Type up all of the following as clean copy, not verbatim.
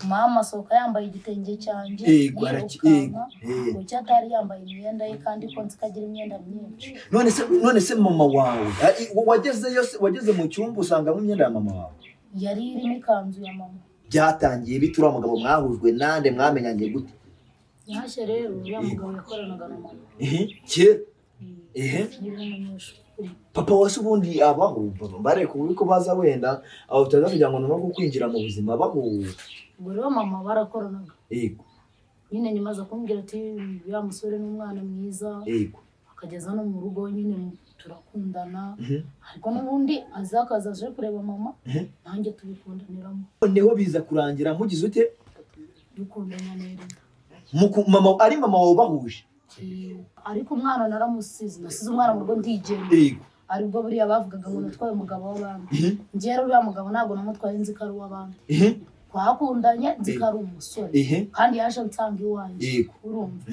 Mama asohoka yambaye igitenge cyanjye, Yego, yirukanka. Yego. Kuki atari yambaye imyenda ye, kandi ko nzi ko agira imyenda myinshi? None se mama wawe, wagezeyo se, wageze mu cyumba usangamo imyenda ya mama wawe? Yari irimo ikanzu ya mama. Byatangiye bite? Uriya mugabo mwahujwe nande? Mwamenyanye gute? Yahashye rero, uriya mugabo yakoranaga na mama. Ehe, kera? Ehe. Niba umunyeshuri. Papa wa se ubundi abaho? Bareka ubu ko baza, wenda aho tutaza kugira ngo no kwinjira mu buzima abaho. Ubwo rero mama barakoranaga. Nyine nyuma aza kumbwira ati uriya musore ni umwana mwiza. Akageza no mu rugo nyine turakundana. Ariko n'ubundi aza akaza aje kureba mama. Nanjye tubikundaniramo. Noneho biza kurangira mugize ute? Dukundana neza. Mama ari mama wawe bahuje? Ariko umwana naramusize, nasize umwana mu rugo ndigenda. Aribwo buriya bavugaga ngo natwaye umugabo w'abandi. Njye rero uriya mugabo ntabwo namutwaye nzi ko ari uw'abandi. Twakundanye nzi ko ari umusore. Kandi yaje ansanga iwanjye. Urumva?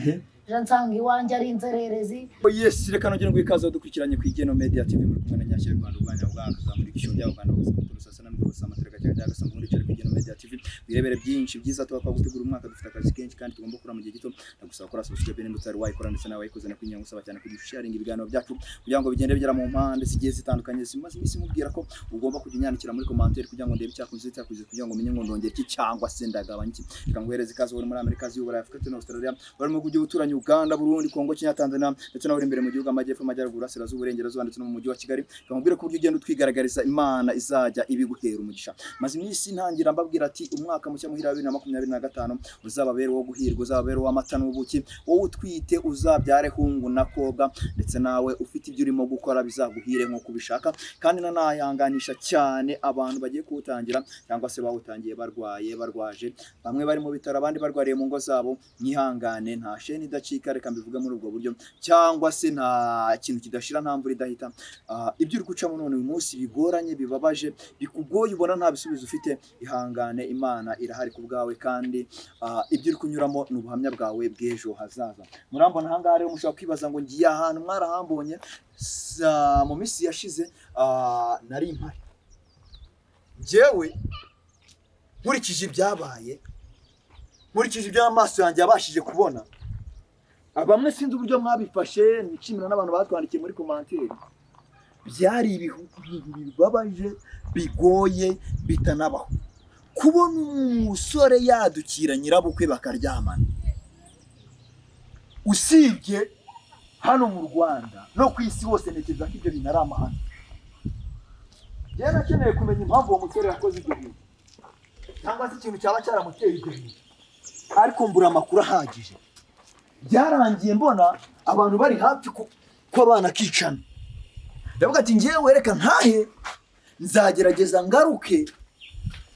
Yaje ansanga iwanjye ari inzererezi. Yes, reka nongere ngo ikaze dukurikiranye ku Igeno Media TV, muri kumwe na Nyashya Rwanda, Rwanda bwakazamura igishoro byabo Rwanda bagasaba saa sita nimugoroba, saa matera gake cyangwa muri cyo ku Igeno Media TV, wirebere byinshi byiza tuba twagutegura. Umwaka dufite akazi kenshi kandi tugomba gukora mu gihe gito. Ndagusaba gukora subscribe nimba utari wayikora, ndetse nawe wayikoze nakwinginga ngusaba cyane kujya sharing ibiganiro byacu kugira ngo bigende bigera mu mpande zigiye zitandukanye. Zimaze iminsi mubwira ko ugomba kujya unyandikira muri commentaire kugira ngo ndebe icyakunze, icyakuze, kugira ngo menye ngo ndongere iki cyangwa se ndagabanya iki. Reka nguhereze ikaze uri muri Amerika, z'Uburayi, Afurika na Australia, bari mu gihugu uturanye, Uganda, Burundi, Kongo, Kenya, Tanzania, ndetse n'abari imbere mu gihugu, amajyepfo, amajyaruguru, burasirazuba, uburengerazuba, ndetse no mu mujyi wa Kigali. Reka nkubwire ko uburyo ugenda utwigaragariza, Imana izajya ibiguhera umugisha. Maze iminsi ntangira mbabwira ati umwaka mushya muhira wa 2025 uzababera uwo guhirwa, uzababera uw'amata n'ubuki. Wowe utwite uzabyare hungu na kobwa, ndetse nawe ufite ibyo urimo gukora bizaguhire nk'uko ubishaka. Kandi nanayanganisha cyane abantu bagiye kuwutangira cyangwa se bawutangiye barwaye, barwaje, bamwe bari mu bitaro, abandi barwariye mu ngo zabo. Mwihangane, nta sheni idacika, reka mbivuge muri ubwo buryo, cyangwa se nta kintu kidashira, nta mvura idahita. Ibyo uri gucamo none uyu munsi bigoranye, bibabaje, bikugoye, ubona nta bisubizo ufite, ihangane, Imana irahari ku bwawe. Kandi ibyo uri kunyuramo ni ubuhamya bwawe bw'ejo hazaza. Murambona ahangaha rero, mushobora kwibaza ngo ngiye ahantu mwarahambonye. Mu minsi yashize nari mpari njyewe, nkurikije ibyabaye, nkurikije ibyo amaso yanjye yabashije kubona. Bamwe sinzi uburyo mwabifashe, nshimira n'abantu batwandikiye muri commentaire. Byari ibintu bibabaje, bigoye, bitanabaho kubona umusore yadukira nyirabukwe bakaryamana. Usibye hano mu Rwanda, no ku isi hose ntekereza ko ibyo bintu ari amahano. Njyewe nakeneye kumenya impamvu uwo musore yakoze ibyo bintu, cyangwa se ikintu cyaba cyaramuteye ibyo bintu, ariko mbura amakuru ahagije. Byarangiye mbona abantu bari hafi ko abana kicana. Ndavuga ati ngewe reka ntahe, nzagerageza ngaruke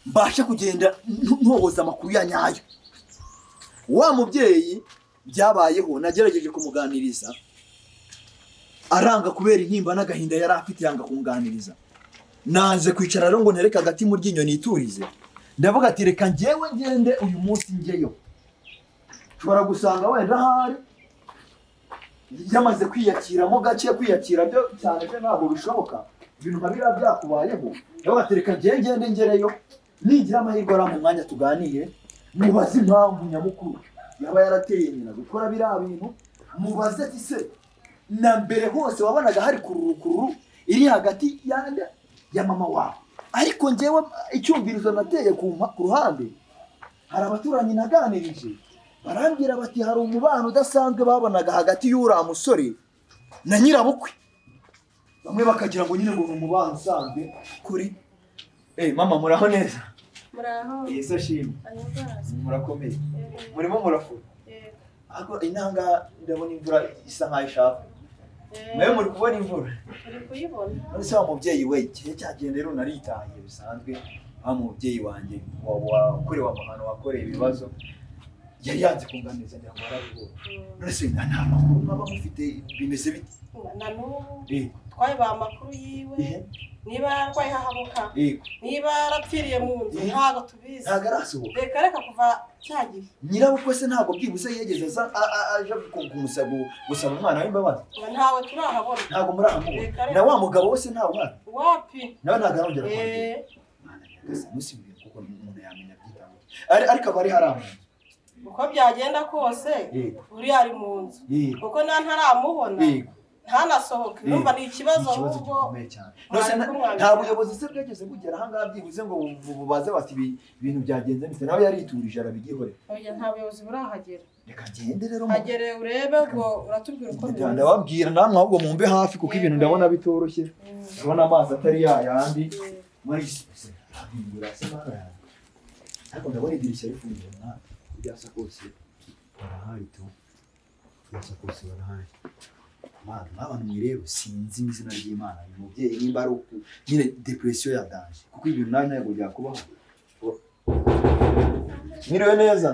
mbashe kugenda ntohoza amakuru ya nyayo. Wa mubyeyi byabayeho nagerageje kumuganiriza aranga, kubera intimba n'agahinda yari afite yanga kunganiriza. Nanze kwicara rero ngo ntereke agati mu ryinyo niturize. Ndavuga ati reka ngewe ngende uyu munsi njyeyo, nshobora gusanga wenda ahari yamaze kwiyakiramo gake. Kwiyakira byo cyane byo ntabwo bishoboka, ibintu nka biriya byakubayeho. Ndavuga ati reka ngewe ngende ngereyo, nigira amahirwe ari mu mwanya tuganire, mubaze impamvu nyamukuru yaba yarateye nyina gukora biriya bintu. Mubaze ati se na mbere hose wabonaga hari kururu kururu iri hagati yande ya mama wawe? Ariko ngewe icyumvirizo nateye ku ruhande, hari abaturanyi naganirije barambwira bati hari umubano udasanzwe babonaga hagati y'uriya musore na nyirabukwe. Bamwe bakagira ngo nyine ngo ni umubano usanzwe kuri mama, muraho neza? Muraho. Yesu ashimwe. Ahimbaze. Murakomeye? Yego. Murimo murafura? Yego. Ariko inanga ndabona imvura isa nkaho ishaka. Mwe muri kubona imvura? Turi kuyibona. None se wa mubyeyi we, igihe cyagenda rero naritahiye bisanzwe. Wa mubyeyi wanjye wakorewe amahano, wakoreye ibibazo, yari yanze kunganiriza, ngira ngo warabibonye. None se nta makuru mwaba mufite? Bimeze bite? Na n'ubu twabaye amakuru yiwe. Niba yararwaye hahabuka, niba yarapfiriye mu nzu, ntabwo tubizi. Ntabwo arasohoka? Reka reka, kuva cya gihe. Nyirabukwe se ntabwo byibuze yigeze aza aje gusaba umwana w'imbabazi? Ntawe turahabona. Ntabwo murahamubona? Reka reka. Na wa mugabo we se ntawe uhari? Wapi. Nawe ntabwo arongera kuhagera? Eh. Mwana nyagasani, usibiye kuko koko umuntu yamenya byitaho. Ariko aba ari hariya mu nzu. Uko byagenda kose, uriya ari mu nzu, kuko nta ntaramubona, ntanasohoke, urumva ni ikibazo. Ni ikibazo Ahubwo gikomeye cyane. None se mwari nta buyobozi se bwageze bugera ahangaha byibuze ngo bubaze bati ibintu byagenze bite? Nawe yariturije arabigihorera. Oya, nta buyobozi burahagera. Reka ngende rero Hagere urebe, ubwo uratubwira uko bimeze. Ndababwira namwe ahubwo mumbe hafi, kuko ibintu ndabona bitoroshye. Ndabona amazi atari yayandi muri ahindura se mara yanjye, ariko ndabona idirishya rifunguye mwana. Byasa kose barahari tu, byasa kose barahari. Mana, abantu mwirebe, sinzi izina ry'Imana uyu mubyeyi nimba ari uku nyine depression ya danger, kuko ibintu nawe ntabwo byakubaho. Mwiriwe neza,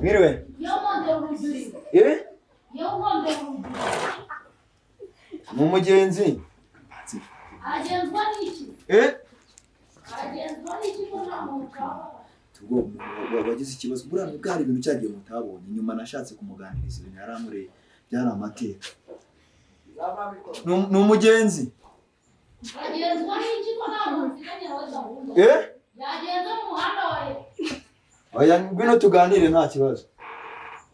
mwiriwe. Iyo nkondera urugi. Eh. Iyo nkondera urugi. Ni umugenzi. Agenzwa n'iki? Eh. Agenzwa n'iki ko nta muntu utaba? Ubwo umuntu wagize ikibazo buriya bwari ibintu cyagiye mutabonye nyuma, nashatse kumuganiriza ibintu yarankoreye byari amateka. Ni umugenzi. Agenzwa n'iki ko nta muntu mfitanye nawe gahunda? Eh. Yagenze mu muhanda wa leta. Oya, ngwino tuganire nta kibazo.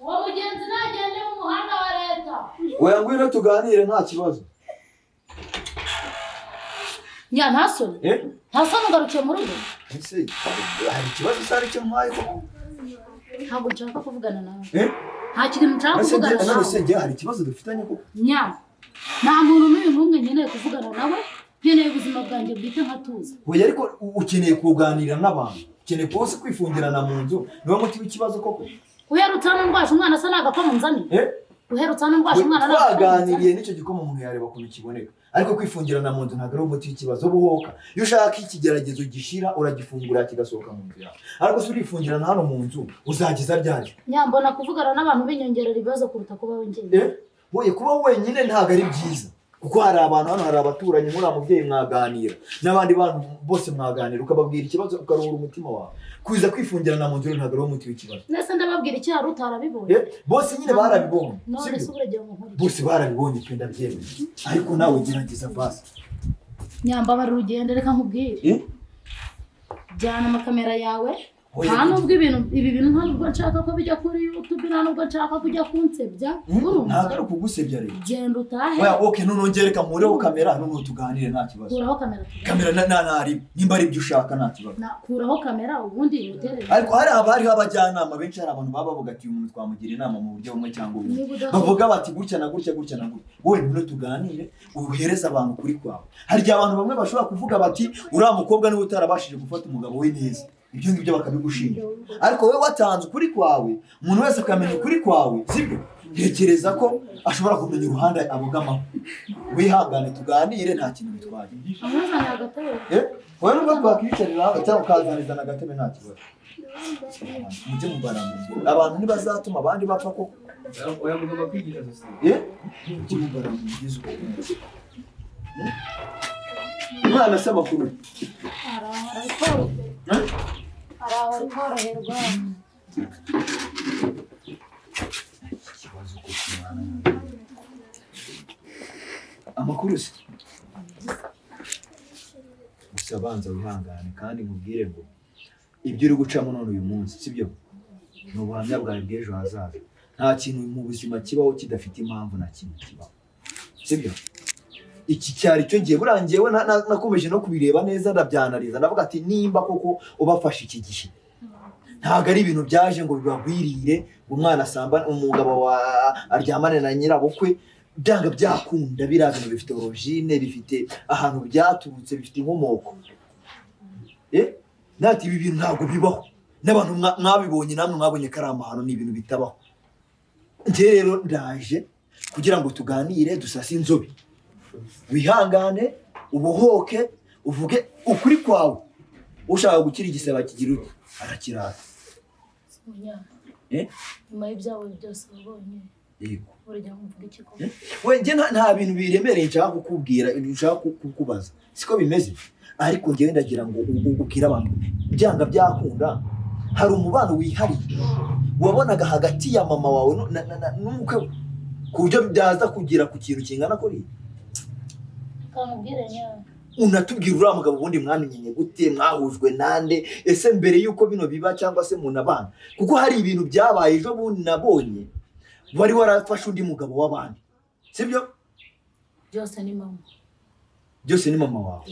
Uwo mugenzi nagende mu muhanda wa leta. Oya, ngwino tuganire nta kibazo. Nya, nta soni? Eh. Nta soni, ugarukiye mu rugo? Ese hari ikibazo se? Ari cyo ntwaye koko? Ntabwo nshaka kuvugana nawe. Eh. Nta kintu nshaka None se kuvugana none se nawe. njye hari ikibazo dufitanye koko? Nya, nta muntu n'uyu n'umwe nkeneye kuvugana nawe. Nkeneye ubuzima bwanjye bwite nkatuza. Oya, ariko ukeneye kuganira n'abantu, ukeneye kuba se kwifungirana mu nzu niwo muti w'ikibazo koko? Uherutse hano ndwaje umwana asa n'agakoma unzaniye? Eh. Uherutse hano ndwaje umwana n'agakoma Twaganiriye unzaniye? n'icyo gikoma umuntu yareba ukuntu kiboneka, ariko kwifungirana mu nzu ntabwo ari umuti w'ikibazo. Buhoka, iyo ushaka ikigeragezo gishira uragifungura kigasohoka mu nzu yawe, ariko se urifungirana hano mu nzu uzageza ryari? Nya, mbona kuvugana n'abantu binyongerera ibibazo kuruta kuba njyenyine. Eh, wowe kuba wenyine ntabwo ari byiza, kuko hari abantu hano, hari abaturanyi, muri mubyeyi mwaganira n'abandi bantu bose mwaganira, ukababwira ikibazo ukaruhura umutima wawe. Kuza kwifungirana mu nzu rero ntabwo ari umuti w'ikibazo. Nese ndababwira icyaha utarabibonye? Eh, bose nyine barabibonye. None Sibyo? se uburegera mu nkuru? Bose barabibonye pe, ndabyemeye, ariko nawe gerageza basi. Nyambabarira ugende, reka nkubwire. Eh? Jyana amakamera yawe. Oya, Nta nubwo ibintu ibi bintu, nta nubwo nshaka ko bijya kuri YouTube, nta nubwo nshaka kujya kunsebya. Urumva? Ntabwo ari ukugusebya rero. Genda utahe. Oya, okay, none ngereka nkureho kamera, none tuganire nta kibazo. Kuraho kamera tuganire. Kamera na na ntari nimba ari ibyo ushaka nta kibazo. Kuraho kamera ubundi uterere. Ariko hari abariho abajyanama benshi, hari abantu baba bavuga ati uyu muntu twamugira inama mu buryo bumwe cyangwa ubundi. Niba udashaka- Bavuga bati gutya na gutya, gutya na gutya. Wowe ngwino tuganire, uhereze abantu kuri kwawe. Hari igihe abantu bamwe bashobora kuvuga bati uriya mukobwa niwe utarabashije gufata umugabo we neza, ibyo ngibyo bakabigushinja, ariko wowe watanze ukuri kwawe, umuntu wese akamenya ukuri kwawe, sibyo? Ntekereza ko ashobora kumenya uruhande abogamaho. Wihangane tuganire, nta kintu bitwaye. Amuzanye agatebe. Eh, wowe nubwo twakwicarira hano cyangwa ukazanizana agatebe nta kibazo. Mujye mubarambuye abantu, ntibazatuma abandi bapfa koko. Oya, mugomba kwigisha sosiyete. Eh, mujye mubarambuye uko. Umwana se amakuru? Eh? Araho ari koroherwa. Ikibazo koko umwana amakuru se? Gusa banza wihangane, kandi nkubwire ngo ibyo uri gucamo none uyu munsi, sibyo, ni ubuhamya bwawe bw'ejo hazaza. Nta kintu mu buzima kibaho kidafite impamvu, nta kintu kibaho, sibyo? Iki cyari cyo gihe. Buriya njyewe nakomeje no kubireba neza, ndabyanariza, ndavuga ati nimba koko ubafashe iki gihe, ntabwo ari ibintu byaje ngo bibagwirire, ngo umwana asambane, umugabo wa aryamane na nyirabukwe, byanga byakunda biriya bintu bifite origine, bifite ahantu byaturutse, bifite inkomoko. Eh, nati ibi bintu ntabwo bibaho n'abantu mwabibonye, namwe mwabonye ko ari amahano, ni ibintu bitabaho. Njye rero ndaje kugira ngo tuganire, dusase inzobe, wihangane, ubohoke, uvuge ukuri kwawe. Ushaka gukira igisebe akigira ute? Arakirata. Munya, Eh? nyuma y'ibyawe byose wabonye, Yego. urajya mvuga iki koko? Eh? We njye nta bintu biremereye nshaka kukubwira, nshaka kukubaza, siko bimeze, ariko njyewe ndagira ngo ubwire abantu byanga byakunda hari umubano wihariye wabonaga hagati ya mama wawe n'umukwe we, ku buryo byaza kugera ku kintu kingana kuriya. Kamubwire nya. Unatubwira uriya mugabo ubundi mwamenyanye gute, mwahujwe nande, ese mbere y'uko bino biba cyangwa se munabana, kuko hari ibintu byabaye ejo bundi nabonye wari warafashe undi mugabo w'abandi, sibyo? Byose ni mama. Byose ni mama wawe.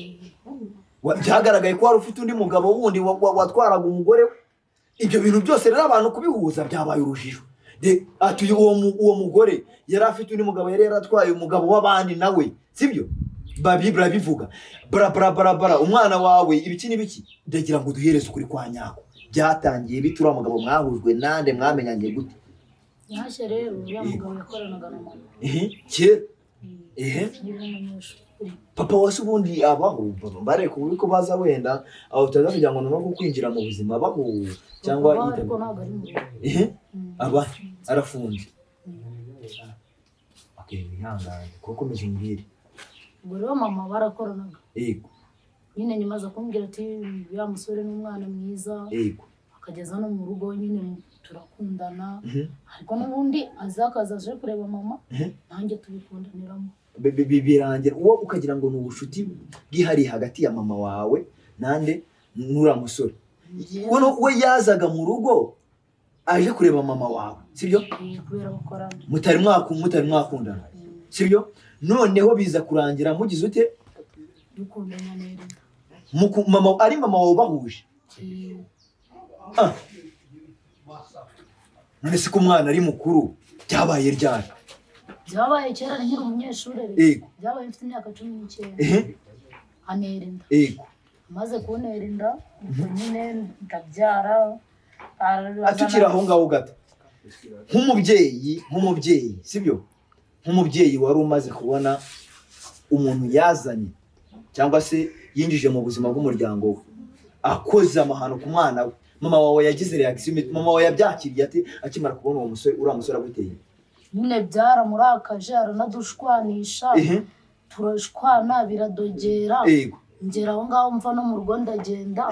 Byagaragaye ko wari ufite undi mugabo wundi watwaraga umugore we. Ibyo bintu byose rero abantu kubihuza byabaye urujijo. Ati uwo mugore yari afite undi mugabo, yari yaratwaye umugabo w'abandi nawe, sibyo? Barabivuga bara bara bara bara, umwana wawe ibiki n'ibiki. Ndagira ngo duhereze ukuri kwa nyako, byatangiye bite? Uriya mugabo mwahujwe nande, mwamenyanye gute? Nyashya rero uriya mugabo yakoranaga na mama. Kera. Niba umunyeshuri. Papa wase ubundi abaho bareka uko baza wenda aho utaza kugira ngo no kwinjira mu buzima abaho cyangwa ariko ntabwo ari mu rugo. Aba arafunze. Okay, wihangane kuko komeza umbwire. Ubwo rero mama barakoranaga. Yego. Nyine nyuma aza kumbwira ati uriya musore ni umwana mwiza. Yego. Akageza no mu rugo nyine turakundana. Ariko n'ubundi azakaza aje kureba mama nanjye tubikundaniramo. Birangira uwo ukagira ngo ni ubucuti bwihariye hagati ya mama wawe nande n'uriya musore. We yazaga mu rugo aje kureba mama wawe, sibyo? Kubera bakorana. Mutari mwakundana, sibyo? Noneho biza kurangira mugize ute? Dukundana neza. Mama ari mama wawe bahuje. None se ko umwana ari mukuru byabaye ryari? Byabaye kera nkiri umunyeshuri rero. Byabaye mfite imyaka 19. Antera inda. Yego. Amaze kuntera inda ubwo nyine ndabyara. Atukira aho ngaho gato. Nk'umubyeyi, sibyo? Nk'umubyeyi wari umaze kubona umuntu yazanye cyangwa se yinjije mu buzima bw'umuryango we akoze amahano ku mwana we, mama wawe yagize reaction, mama wawe yabyakiriye ati akimara kubona uwo musore, uriya musore aguteye? Nyine byaramurakaje aranadushwanisha, turashwana biradogera. Ngera aho ngaho mva no mu rugo ndagenda,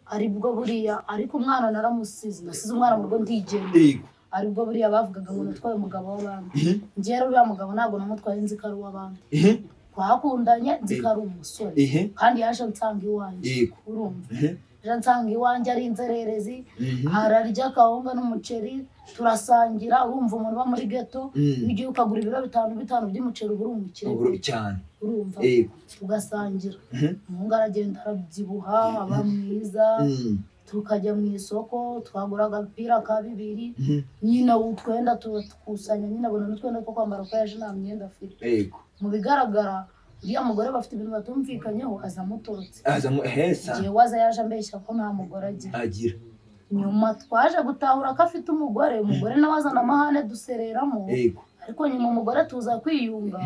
aribwo buriya ariko umwana naramusize, nasize umwana mu rugo ndigenda. Aribwo buriya bavugaga ngo natwaye umugabo w'abandi. Njye rero uriya mugabo ntabwo namutwaye nzi ko ari uw'abandi. Twakundanye nzi ko ari umusore kandi yaje ansanga iwanjye, urumva? Yaje ansanga iwanjye ari inzererezi, ararya akawunga n'umuceri turasangira. Urumva umuntu uba muri ghetto, iyo ugiye ukagura ibiro 5 by'umuceri uba uri umukire cyane, urumva? Tugasangira. Umuhungu aragenda arabyibuha aba mwiza, tukajya mu isoko twagura agapira ka 2, nyine utwenda tukusanya, nyine abona n'utwenda two kwambara ko yaje nta myenda afite. Mu bigaragara uriya mugore bafite ibintu batumvikanyeho, aza amutorotse. Igihe waza yaje ambeshya ko nta mugore agira. Nyuma twaje gutahura ko afite umugore, umugore nawe azana amahane dusereramo. Ariko nyuma umugore tuza kwiyunga,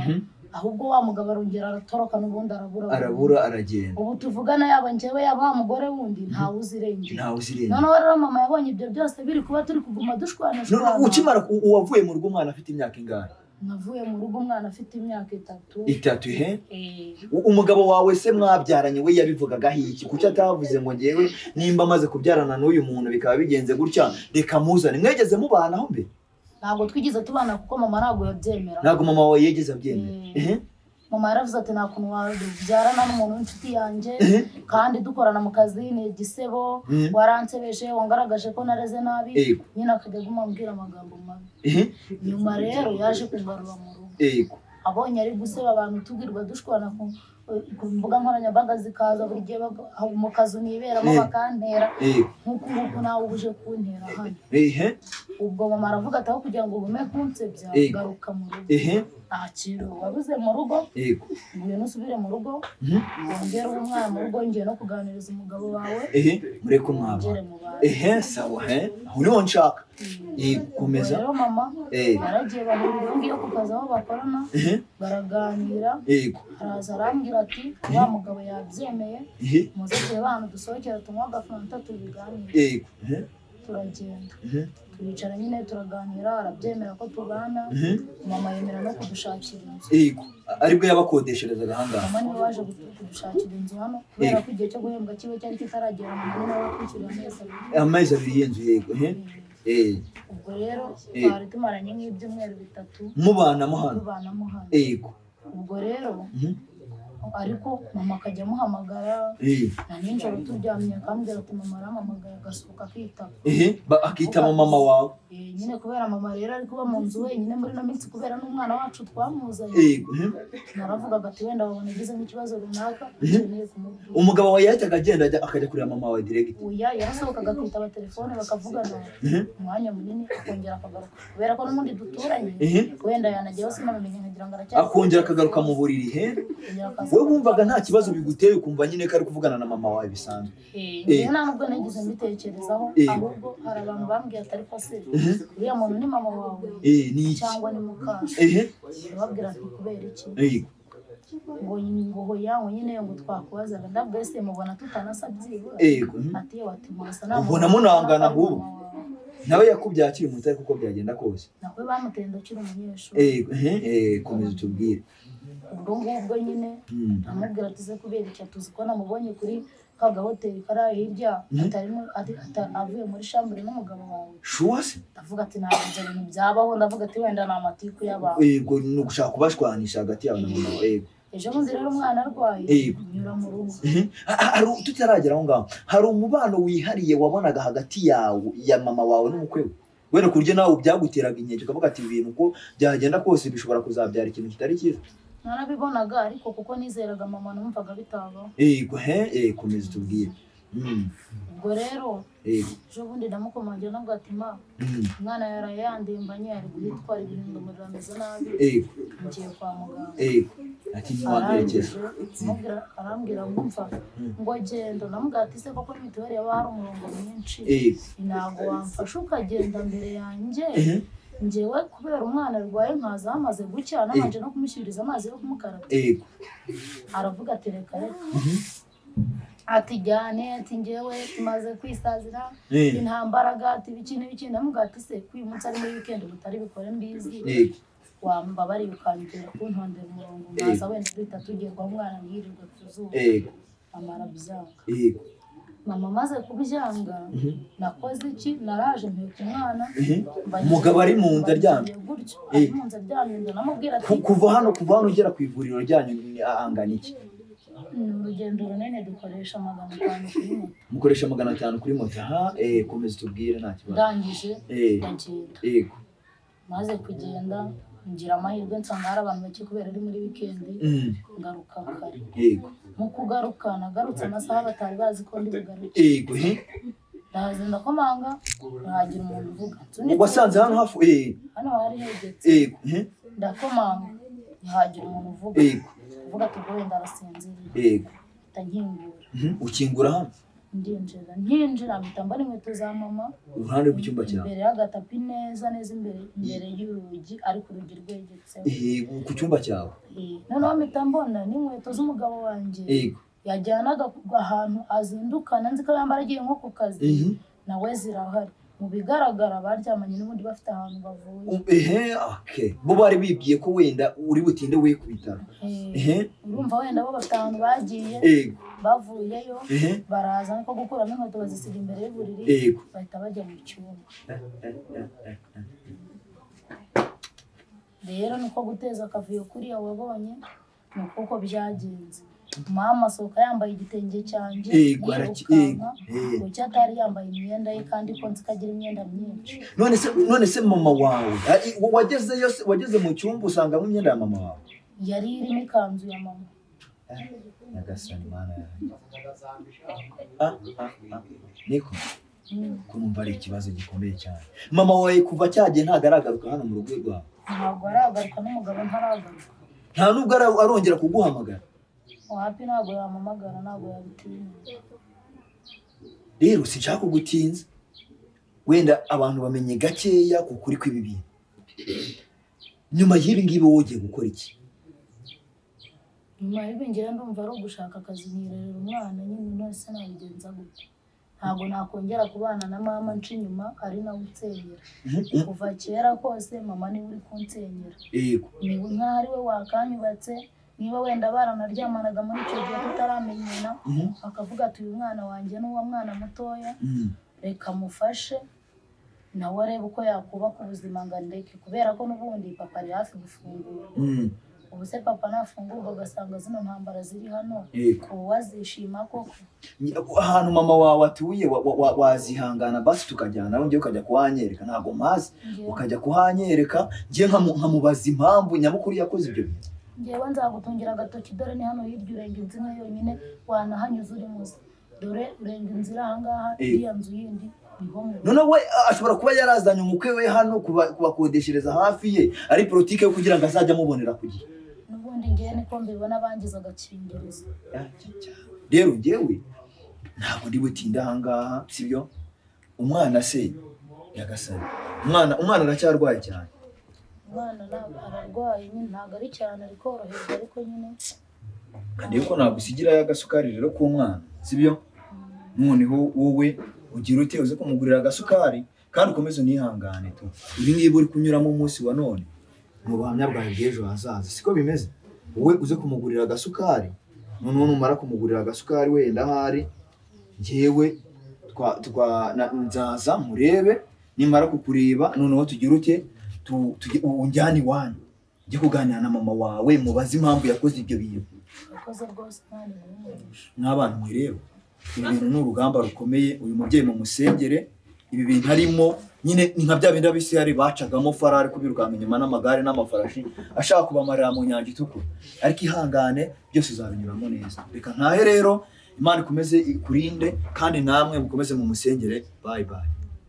ahubwo wa mugabo arongera aratoroka n'ubundi arabura aragenda. Ubu tuvugana yaba njyewe yaba wa mugore wundi ntawe uzirengera. Noneho rero mama yabonye ibyo byose biri kuba turi kuguma dushwana. Ukimara uwavuye mu rugo umwana afite imyaka ingahe? Navuye mu rugo umwana afite imyaka 3. 3 he? Umugabo wawe se mwabyaranye we yabivugaga iki? Kuki atavuze ngo ngewe nimba amaze kubyarana n'uyu muntu bikaba bigenze gutya reka muzane? Mwegeze mubanaho mbere? Ntabwo twigeze tubana kuko mama ntabwo yabyemera. Ntabwo mama wawe yigeze abyemera. Mama yaravuze ati nta kuntu wabyarana n'umuntu w'inshuti yanjye kandi dukorana mu kazi, ni igisebo, waransebeje, wangaragaje ko nareze nabi. Nyine akajya aguma ambwira amagambo mabi. Nyuma rero yaje kungarura mu rugo. Abonye ari guseba abantu tubwirwa dushwana ku mbuga nkoranyambaga zikaza buri gihe mu kazu niberamo bakantera nk'uku nguku nawe uje kuntera hano. Ubwo mama aravuga ati aho kugira ngo ugume kunsebya garuka mu rugo. Nta kintu wabuze mu rugo, ngwino usubire mu rugo, wongere ube umwana mu rugo, ngiye no kuganiriza umugabo wawe, mureke umwana. Sawa, aho niho nshaka. Komeza. Rero mama yaragiye bahurira iyo ngiyo ku kazi aho bakorana, baraganira. Araza arambwira ati wa mugabo yabyemeye, muze turebe ahantu dusohokera tunywe agafanta tubiganire. Turagenda turicara nyine turaganira, arabyemera ko tubana. Mama yemera no kudushakira inzu. Aribwo yabakodesherezaga aha ngaha? Mama niwe waje kudushakira inzu hano kubera ko igihe cyo guhembwa kiwe cyari kitaragera, mama niwe watwishyuriye amezi 2. Amezi 2 y'inzu. Yego. Ubwo rero twari tumaranye nk'ibyumweru 3 mubanamo hano. Ubwo rero Ariko mama akajya amuhamagara na nijoro turyamye akambwira ati mama arampamagaye, agasohoka akitaba. Akitaba mama wawe. Nyine kubera mama rero ari kuba mu nzu wenyine muri ino minsi kubera n'umwana wacu twamuzanye, naravugaga ati wenda wabona agize nk'ikibazo runaka ukeneye kumubwira. Umugabo wawe yahitaga agenda akajya kureba mama wawe direct? Oya, yarasohokaga akitaba telefone bakavugana umwanya munini, akongera akagaruka kubera ko n'ubundi duturanye, wenda yanajyaho sinamumenye nkagira ngo aracyari. Akongera akagaruka mu buriri he? Akongera akaza. Wowe wumvaga nta kibazo biguteye, ukumva nyine ko ari kuvugana na mama wawe bisanzwe? Njyewe nta nubwo nigeze mbitekerezaho, ahubwo hari abantu bambwiye ati ariko se uriya muntu ni mama wawe Ni iki? cyangwa ni mukase? Ndababwira nti kubera iki? Ngo ngo hoya, ngo nyine ngo twakubazaga. Ndabwo ese mubona tutanasa byibura? Ati yewe, ati murasa nta Ubona muntu munangana ubona ko ari ahubwo. mama wawe. Nawe yakubyaye akiri muto, ariko uko byagenda kose. Nawe bamuteye akiri umunyeshuri. Komeza utubwire. Ubwo ngubwo nyine amubwira ati se kubera iki tuzi ko namubonye kuri ka gahoteli kari hirya atarimo avuye muri shambure n'umugabo wawe? Shuwa se? Ndavuga ati ntabwo ibyo bintu byabaho, ndavuga ati wenda ni amatiku y'abantu. Yego, ni ugushaka kubashwanisha hagati yawe na mama wawe. Yego. Ejo bundi rero umwana arwaye, nyura mu rugo. Tutaragera aho ngaho, hari umubano wihariye wabonaga hagati yawe ya mama wawe n'umukwe we, wenda ku buryo nawe byaguteraga inkeke ukavuga ati ibintu uko byagenda kose bishobora kuzabyara ikintu kitari cyiza? Narabibonaga, ariko kuko nizeraga mama numvaga bitabaho. Yego, he, komeza utubwire. Ubwo rero ejo bundi ndamukomangira nabwo ati ma, umwana yaraye yandembanye, ari guhitwara ibintu, umuriro ameze nabi, ngiye kwa muganga. Ati ntiwamperekeza. Arangije arambwira ngo umva, ngo genda. Ndamubwira ati se koko mituweli yaba hari umurongo mwinshi, ntabwo wamfasha ukagenda mbere yanjye? Njyewe kubera umwana arwaye nkaza hamaze gucya, nabanje no kumushyiriza amazi yo kumukarabya. Aravuga ati reka reka, ati jyane, ati njyewe tumaze kwisazira, nta mbaraga, ati ibiki n'ibiki. Ndamubwira ati se ko uyu munsi ari muri weekend butari bikore mbizi, wambabariye ukongera kuntondera umurongo nkaza wenda duhita tugerwaho, umwana ntiyirirwe ku zuba. Amara byanga. Mama amaze kubyanga, nakoze iki? Naraje mpeka umwana, Umugabo ari mu nzu aryamye? Gutyo, ari mu nzu aryamye. Ndanamubwira ati Kuva hano ugera ku ivuriro ryanyu angana iki? Ni urugendo runini, dukoresha 500 kuri moto. Mukoresha 500 kuri moto. Aha, komeza utubwire, nta kibazo. Ndangije ndagenda. Maze kugenda ngira amahirwe nsanga hari abantu bake kubera ari muri weekend, ngaruka kare. Mu kugaruka nagarutse amasaha batari bazi ko ndi bugaruke. Ndaza ndakomanga, ntihagira umuntu uvuga. Nsunitse Wasanze hano hafi? Hano hari hegetse. Ndakomanga, ntihagira umuntu uvuga. Uvuga ati ubwo wenda arasinziriye. Mpita nkingura. Ukingura hano? Ndinjira, nkinjira mpita mbona inkweto za mama Uruhande rw'icyumba cyawe? imbere y'agatapi, neza neza imbere y'urugi, ariko urugi rwegetseho. Ku cyumba cyawe? Noneho mpita mbona n'inkweto z'umugabo wanjye yajyanaga ahantu azindukana, nzi ko yambara agiye nko ku kazi, nawe zirahari. Mu bigaragara baryamanye n'ubundi bafite ahantu bavuye. Okay, bo bari bibwiye ko wenda uri butinde we ku bitaro. Urumva wenda bo bafite ahantu bagiye, bavuyeyo baraza nko gukuramo inkweto bazisiga imbere y'uburiri, bahita bajya mu cyumba. Rero niko guteza akavuyo kuriya wabonye, ni uko byagenze. Mama asohoka yambaye igitenge cyanjye, yirukanka, kuki atari yambaye imyenda ye kandi ko nzi ko agira imyenda myinshi? None se mama wawe wagezeyo se, wageze mu cyumba usangamo imyenda ya mama wawe? Yari irimo ikanzu ya mama. Nyagasani Mana yanjye. Niko ko numva ari ikibazo gikomeye cyane. Mama wawe kuva cyagiye ntabwo aragaruka hano mu rugo rwawe? Ntabwo aragaruka, n'umugabo ntaragaruka. Nta nubwo arongera kuguhamagara? Wapi, ntabwo yampamagara, ntabwo yabitinya. Rero sinshaka kugutinza, wenda abantu bamenye gakeya ku kuri kw'ibi bintu. Nyuma y'ibi ngibi wowe ugiye gukora iki? Nyuma y'ibi ngewe ndumva ari ugushaka akazi nkirerera umwana nyine. None se nabigenza gute? Ntabwo nakongera kubana na mama nca inyuma ari nawe unsenyera. Kuva kera kose mama niwe uri kunsenyera. Ni nkaho ari we wakanyubatse. Niba wenda baranaryamanaga muri icyo gihe tutaramenyana, akavuga ati uyu mwana wanjye ni uwo mwana mutoya, reka mufashe nawe arebe uko yakubaka ubuzima, ngo andeke, kubera ko n'ubundi papa ari hafi gufungura. Ubu se papa nafungurwa agasanga zino ntambara ziri hano, Yego. ubu wazishima koko? Ahantu mama wawe atuye wazihangana basi tukajyana nawe, njyewe ukajya kuhanyereka, ntabwo mpazi. Ukajya kuhanyereka, njye nkamubaza impamvu nyamukuru yakoze ibyo bintu. Ngewe nzagutungira agatoki. Dore ni hano hirya, urenga inzira yonyine, wanahanyuze uri muzi. Dore urenga inzira ahangaha, iriya nzu yindi niho mu rugo. Noneho we ashobora kuba yarazanye umukwe we hano kubakodeshereza hafi ye, ari politike yo kugira ngo azajye amubonera ku gihe. N'ubundi ngewe niko mbibona, bangiza agakingirizo. Rero njyewe ntabwo ndi butinde ahangaha, sibyo? Umwana se, nyagasani, umwana aracyarwaye cyane? Umwana ntabwo ararwaye nyine, ntabwo ari cyane, ari koroherwa, ariko nyine. Kandi yuko nagusigirayo agasukari rero k'umwana, sibyo? Noneho wowe ugira ute, uze kumugurira agasukari kandi ukomeze unihangane tu. Ibi ngibi uri kunyuramo umunsi wa none ni ubuhamya bwawe bw'ejo hazaza, siko bimeze? Wowe uze kumugurira agasukari, noneho numara kumugurira agasukari, wenda ahari njyewe nzaza murebe. Nimara kukureba, noneho tugire ute, unjyane iwanyu njye kuganira na mama wawe, mubaze impamvu yakoze ibyo bintu. Urakoze rwose, Imana iguhe umugisha. Nk'abantu mwe rero, ibi bintu ni urugamba rukomeye. Uyu mubyeyi mumusengere. Ibi bintu arimo nyine ni nka bya bindi abisirayeli bacagamo, Farawo ari kubirukanka inyuma n'amagare n'amafarashi, ashaka kubamarira mu nyanja itukura. Ariko ihangane, byose uzabinyuramo neza. Reka ntahe rero, Imana ikomeze ikurinde, kandi namwe mukomeze mumusengere. Bye bye.